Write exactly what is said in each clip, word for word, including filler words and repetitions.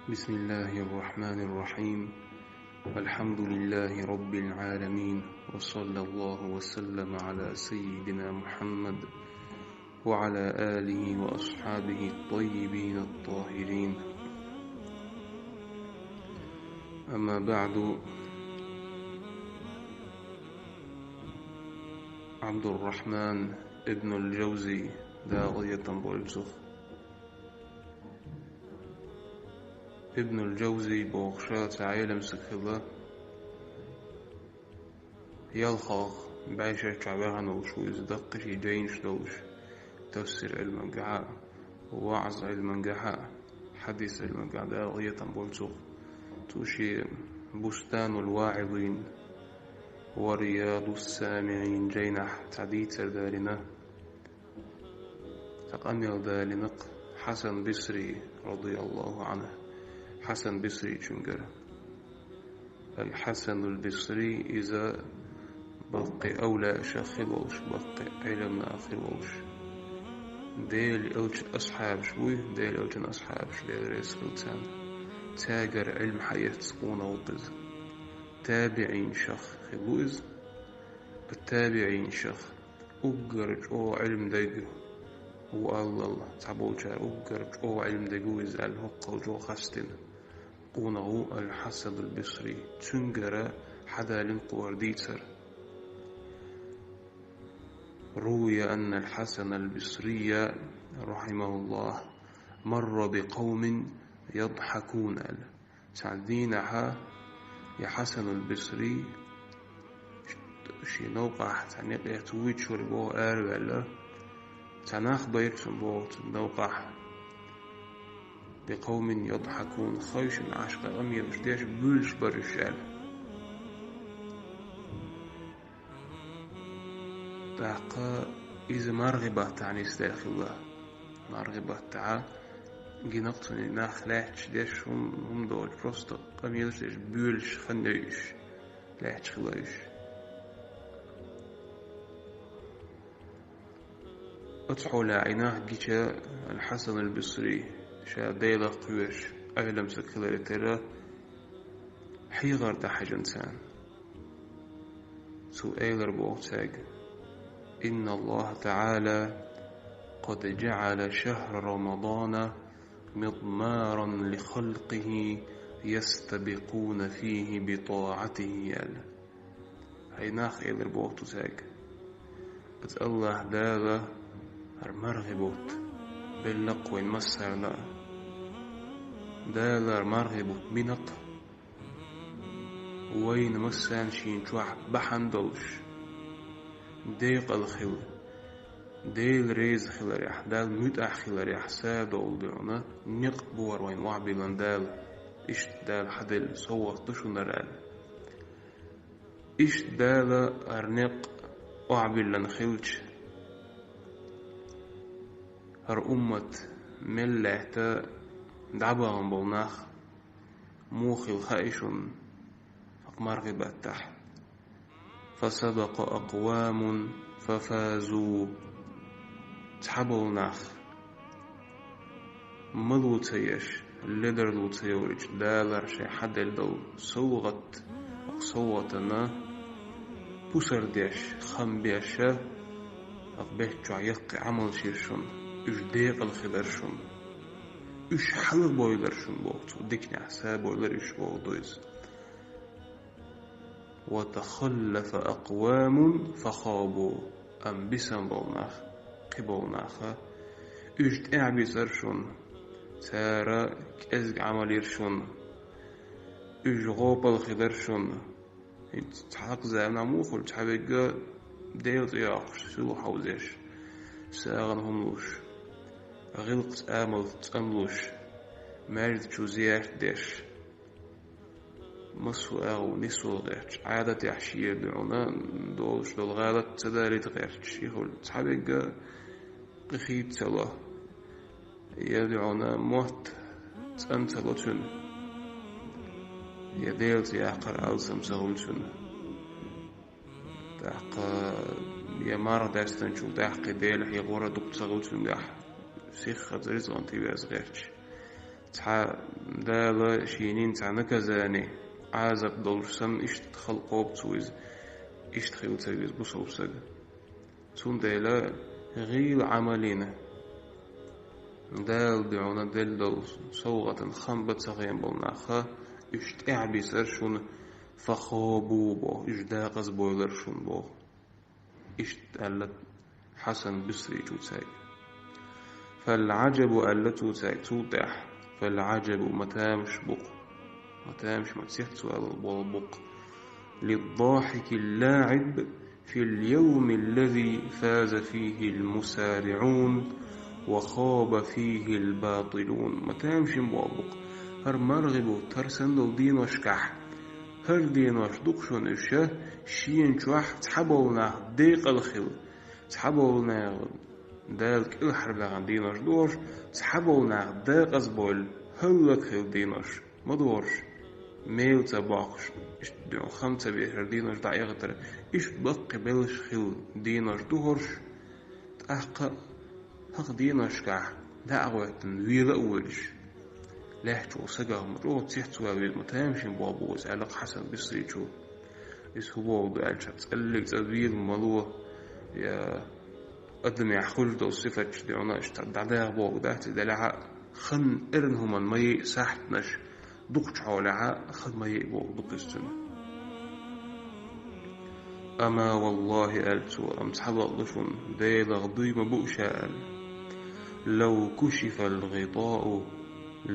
بسم الله الرحمن الرحيم. الحمد لله رب العالمين، وصلى الله وسلم على سيدنا محمد وعلى آله وأصحابه الطيبين الطاهرين. أما بعد، عبد الرحمن ابن الجوزي, Дала къинхетам болба цох. Ибнул Джавзи бохуш цхьа Ӏелам саг хилла, ялхалгӀа бӀешерчохь ваьхна волуш ву иза, даккхий шен жайнаш долуш, тафсир Ӏилмангахьа, ваӀз Ӏилмангахьа, хьадис Ӏилмангахьа, Дала къинхетам болба цох. Цо шен Бустанул ВаӀизин ва Риядус СамигӀин жайнахь цхьа дийцар далийна. Цхьа къамел далийна-кх Хьасан Бисри, радияллаху Ӏанху, Хьасан Бисричуьнгара. Ал-Хьасанул Бисри иза баккхий авлияашах хир волуш, баккхий Ӏеламнахах хир волуш, Делан Элчан асхьабаш буй, Делан Элчан асхьабаш, Дела реза хила царна. Цаьргара Ӏилма хьаэцна къонах ву-кх иза. ТабиӀинашах хир ву иза. ТабиӀинашах уггар чӀогӀа Ӏилма дерг ву аллал, цхьаболчара уггар чӀогӀа Ӏилма дерг ву иза аьлла, хӀокхул чӀогӀа хастина къонах ву Ал-Хьасанул Бисри. Цуьнгара хьадалийна кху хӀара дийцар. روي أن الحسن البصري رحمه الله مر بقوم يضحكون аьлла. Цхьана дийнахьа я Хьасанул Бисри шен новкъахь цхьа некъе цу вуьйцуш вара боху араваьлла, цхьа нах байра цунна боху цу новкъахь. بقوم يضحكون, хевшина Ӏаш къамелаш деш буьйлуш бара уьш аьлла. ТӀаккха иза мархи баттахь нисделла хилла. Мархи баттахь гина-кх цунна и нах, лаьтташ деш хӀума, хӀума доцуш, просто къамелаш деш буьйлуш хан йой уьш, лаьтташ хилла уьш. Оцу хьолехь и нах гича, Ал-Хьасанул Бисри, ша Делах кхоьруш Ӏелам саг хиларе терра, хьехар дӀахьаьжна царна. Цо элира боху цаьрга: إن الله تعالى قد جعل شهر رمضان مضمارا لخلقه يستبقون فيه بطاعته аьлла. ХӀай нах, элира боху цо цаьрга, аса АллахӀ Дала хӀара мархи бутт белла-кх вайна массарна а. Дала хӀара мархи бутт бина-кх вайна массарна шена чохь бахьана долуш, декъала хила, Дела реза хиларехь, Далла муьтӀахь хиларехь садовла дуьхьал некъ бу хӀара вайна охьабиллина Дала. Иштта Дала хьаделла совгӀат ду шуна хӀара аьлла. Иштта Дала хӀара некъ охьабиллина хилча, хӀара уммат мел лаьтта дӀабахана болу нах муха хилла хаьий шуна хӀокху мархи баттахь? فسبق أقوام ففازوا. Цхьаболу нах, мало ца еш, ледарло ца йовлуьйтуш, Дала шайн хьаделла долу совгӀат, хӀокху совгӀатана пусар деш, хам беш, хӀокху бетта чохь яккхий Ӏамалш йира шуна, уьш декъала хилира шуна. Уьш хьалабевлира шуна боху цо, диканехь сабевлира уьш боху ду иза. وتخلف أقوام فخابوا. Амма бисина болу нах, кхин болу наха, уьш тӀаьхьабийцира шуна, цара кӀезиг Ӏамал йира шуна, уьш гӀопал хилира шуна. ХӀинца цхьа заманахь муха хуьлу, цхьаверг Делан цӀе йоккхуш, сийлахь хьовзош, сагӀина хӀума луш, гӀиллакхца амалца цӀанлуш, маьждиг чу зиярат деш, массо а агӀо нисвала гӀерташ, Ӏадатехь шера дуьхьал долуш долу гӀалат ца далийта гӀерташ, и хуьлу. Цхьаверг къинхетам ца ло, я дуьхьал мотт цӀан ца ло цуьнан, я Делан цӀе яккхар алсам ца хуьлу цуьнан. ТӀаккха я марха даьстинчул тӀаьхьа кхин Дела хьехор дукха ца хуьлу цуьнгахь, сихха рицкъанна тӀеверза гӀерташ. Цхьа Дала шийнин цхьа наказание, Ӏазап долуш санна, иштта халкъо бу цо иза, иштта хила ца веза бусалба сага. Цундела гӀийла Ӏамалина Дала дуьхьал делла долу совгӀатан хам бан ца хен болу наха, уьш тӀаьхьабисар шуна, фахабу боху, уьш декъаза бойлар шуна боху. Иштта аьлла Хьасан Бисричу цаьрга. Фал-Ӏаджабу аьлла цо цаьрга цул тӀаьхьа. Фал-Ӏаджабу, ма тамаш бу-кх. Ма тамаш, ма цецвала болу бу-кх. Лид-дахьикил-лаӀиб фил-явмиллази фаза фихил-мусариӀун ва хаба фихил-батилун. Ма тамашийна болу бу-кх. ХӀара мархи бу, хӀара санна долу деношкахь. ХӀара денош ду-кх шуна уьш, шена чохь цхьаболу нах декъала хила, цхьаболу нах Дала кӀелхьарбаьхна денош ду хӀорш, цхьаболу нах декъаза бойла, хӀаллакьхила денош ма ду хӀорш, мел ца бохкуш, иштта дуьхьал хам ца бехира денош дӀаэгӀийтар, иштта баккхий белш хила денош ду хӀорш, тӀаккха а хӀокху деношкахь дӀа а гӀоьттина, вела а воьлуш, лаьттачу сагах ма чӀогӀа цецвала веза, ма тамашийна болу бу иза, аьлла-кх Хьасан Бисричу. Иза хӀун боху ду аьлча, цӀаллиг цӀа вела ма ло, я адамехь хуьлуш долу сифаташ дуьхьал иштта дӀадаха боху дац, и делахь а хан эрна хӀуманна ма йиъ сахьтанаш, дукхачу хьолехь а хан ма йиъ боху ду-кх иза цуьнан. Ама валлахӀи, аьлла цо, амма цхьа бакъ ду шуна, Делах дуй ма бу ша аьлла. Лав кушифал гӀитаъу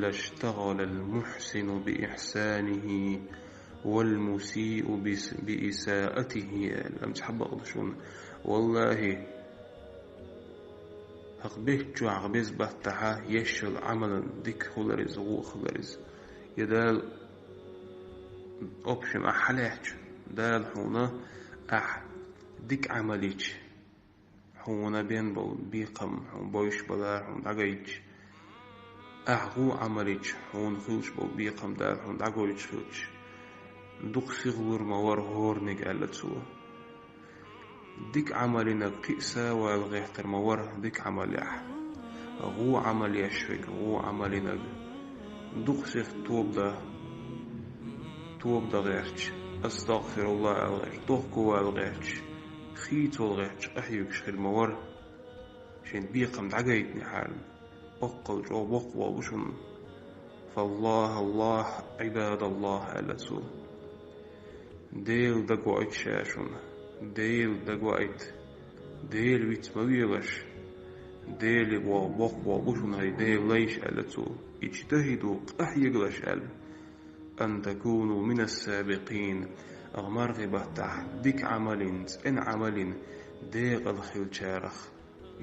лаштагӀалал мухьсину би ихьсанихӀи вал-мусиъу бис-, би исаатихӀи аьлла. Амма цхьа бакъ ду шуна, валлахӀи, хӀокху беттан чохь беза баттахь еш йолу Ӏамалан дика хилар иза, гӀо хилар иза. Я Дала, общем, ахь хьалаьцча, Дала хьуна ахь дика Ӏамал йича, хьуна бен болу бекхам хьуна бовзуш балахь хьуна дӀагайтча, ахь гӀо Ӏамал йича, хьуна хуьлуш болу бекхам Дала хьуна дӀагойтуш хилча, дукха сихлур ма вара хӀораниг, аьлла цо. Дика Ӏамал йинарг кхин а сов вала гӀертар ма вара дика Ӏамал яхь. ГӀо Ӏамал еш верг, гӀо Ӏамал йинарг дукха сиха тоба дан, тоба дан гӀерташ, астагӀфируллахӀ ала гӀерташ, дохко вала гӀерташ, хийцавала гӀерташ къахьоьгуш хир ма вара. Шен бекхам дӀагайтинехьарна, оккхал чӀогӀа боккха болу бу шуна. ФаллахӀ, АллахӀ, ӀибадаллахӀ, аьлла цо. Дела дагавоуьйту ша шуна, Дела дагавоуьйту, Дела виц ма велаш, Дела бо-, боккха болу бу шуна хӀай Делан лайш, аьлла цо. ИджтахӀиду, къахьегалаш аьлла. Ан такуну минас-сабикъин, хӀокху мархи баттахь дика Ӏамал йина, цӀена Ӏамал йина, декъала хиллачарах.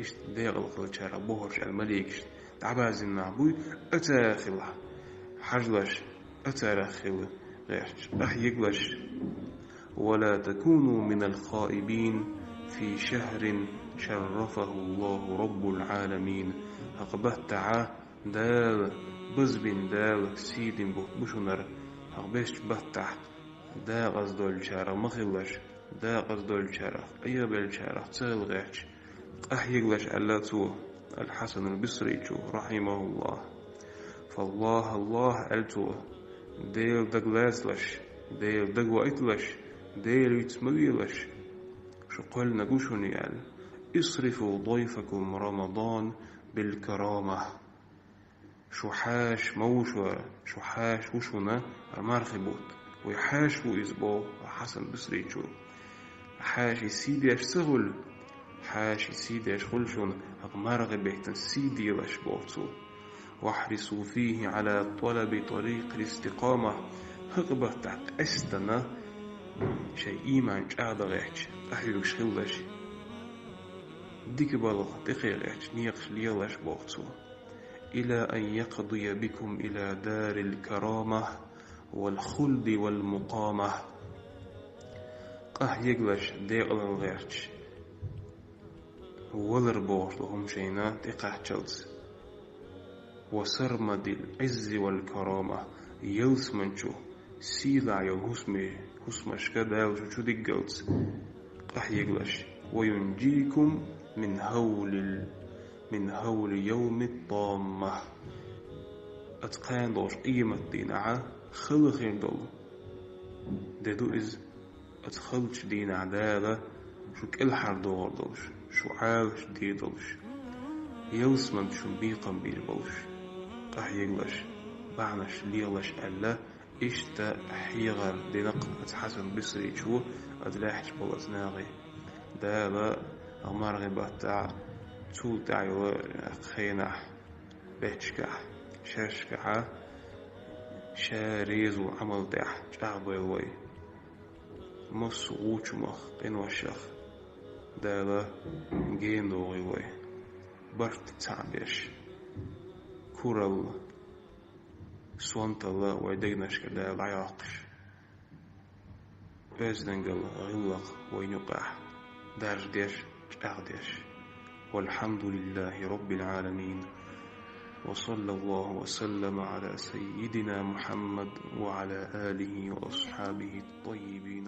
Иштта декъала хиллачарах бу хӀорш аьлла маликашна дӀабаздина нах буй, ацара хила хьажалаш, ацарах хила гӀерташ къахьегалаш. Ва ла такуну минал хаибин фи шахӀрин шаррафахӀуллахӀу Раббул Ӏаламин. ХӀокху баттахь Дала, базбина Дала, сий дина бутт бу шуна хӀара, хӀокху бесачу баттахь декъаза долчарах ма хилалаш, декъаза долчарах, къегабеллачарах ца хила гӀерташ, къахьегалаш, аьлла цо, Ал-Хьасанул Бисричу, рахьимахӀуллахӀ. ФаллахӀ, АллахӀ, аьлла цо, Дела дагалацалаш, Дела дагавоуьйталаш, Дела виц ма велаш, шу кхоьллинарг ву шуна и аьлла. Исрифу дайфакум Рамадан бил-карама. Шу хьаша ма ву шуна, шу хьаша ву шуна хӀара мархи бутт. Вай хьаша ву иза боху Хьасан Бисричу. Хьаша и сий деш ца хуьлу. Хьаша и сий деш хуьлу шуна хӀокху мархи беттан сий делаш боху цо. Вахьрису фихӀи Ӏала талаби тарикъил истикъама. ХӀокху баттахь къаьстина шайн ийман чӀагӀдан гӀерташ къахьоьгуш хилалаш. Дика балха тӀекхехьа гӀерташ некъаш лелалаш боху цо. Ила ан якъдия бикум ила дарил карама вал хулди вал мукъама. Къахьегалаш декъалан гӀерташ, валар бохуш долу хӀума шайна тӀекхаччалц. Ва сармадил Ӏиззи вал карама, ялсаманчу сийлахь йолу хӀусме-, хӀусамашка Дала шу чу диггалц къахьегалаш. Ва юнжикум мин хавлил, мин хавли явмит тамма. Оцу кхана долчу къематдийнахь хала хир долу де ду иза. Оцу халчу дийнахь Дала шу кӀелхьардохур долуш, шу Ӏалашдийр долуш, ялсамани шуна бекхам бийр болуш, къахьегалаш, бахьанаш лелаш аьлла, иштта хьехар дина-кх оцу Хьасан Бисричо оцу лаьтташ болу оцу нахе. Дала мархин баттахь, цул тӀаьхьа йолу хенахь, бетташкахь, шерашкахьа, ша реза волу Ӏамал тӀехь чӀагӀдойла вай. Массо а гӀучумах, къиношах Дала гена догӀийла вай. Барт цхьаъ беш, куралла, сонталла вай дегнашкара Дала дӀайоккхуш, оьздангалла, гӀиллакх вайна юкъахь даржадеш, чӀагӀдеш. والحمد لله رب العالمين. وصلى الله وسلم على سيدنا محمد وعلى آله وأصحابه الطيبين